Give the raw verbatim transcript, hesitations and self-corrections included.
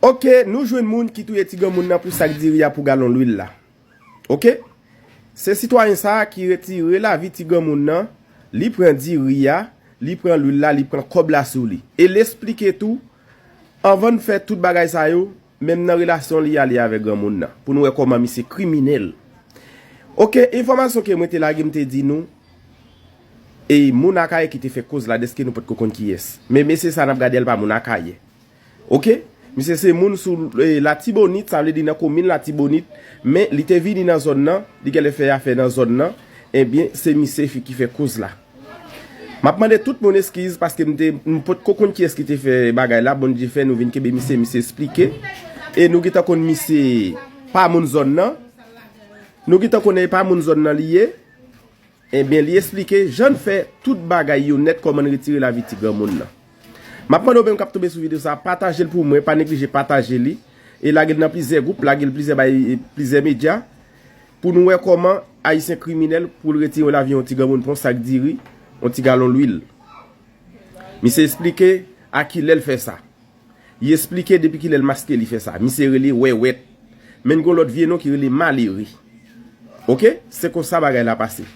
Ok, nou jwenn moun ki touye ti granmoun nan pou sak diri a, pou galon lwil la. Ok? Se sitwayen sa a ki retire lavi ti granmoun nan, li pran diri a, li pran lwil la, li pran kòb la sou li. E l esplike tou, anvan n fè tout bagay sa yo, menm nan relasyon li ale avèk granmoun nan, pou nou wè kòman misye kriminèl. Ok, enfòmasyon ke mwen te lage, m te di nou, e moun Akayè ki te fè koz la, dèske nou potko konn kiyès. Men mesye sa n ap gade a, l pa moun Akayè. Ok? Misye se moun sou, eh, Latibonit, sa vle di nan komin Latibonit, men li te vini nan zòn nan, li genlè fè afè nan zòn nan, ebyen, se misye fi ki fè koz la. M ap mande tout moun eskiz paske m te, m potko konn kiyès ki te fè bagay la, Bondye fè nou vin kenbe misye, misye esplike. E nou gentan konn misye pa moun zòn nan. Nou gentan konnen e pa moun zòn nan li ye. Ebyen, li esplike jan n fè tout bagay yo nèt, kòman n retire lavi ti granmoun nan. M ap mande w menm k ap tonbe sou videyo sa a, pataje l pou mwen, pa neglije pataje li. E lage l nan plizyè gwoup, lage l plizyè bay, plizyè medya, pou nou wè kòman Ayisyen kriminèl pou l retire lavi yon ti granmoun pou yon sak diri, yon ti galon lwil. Misye esplike a kilè l fè sa. Li esplike depi kilè l maske li fè sa. Misye rele Wèwèt. Men l gen yon lòt vye non ki rele Malere. Ok? Se konsa bagay la pase.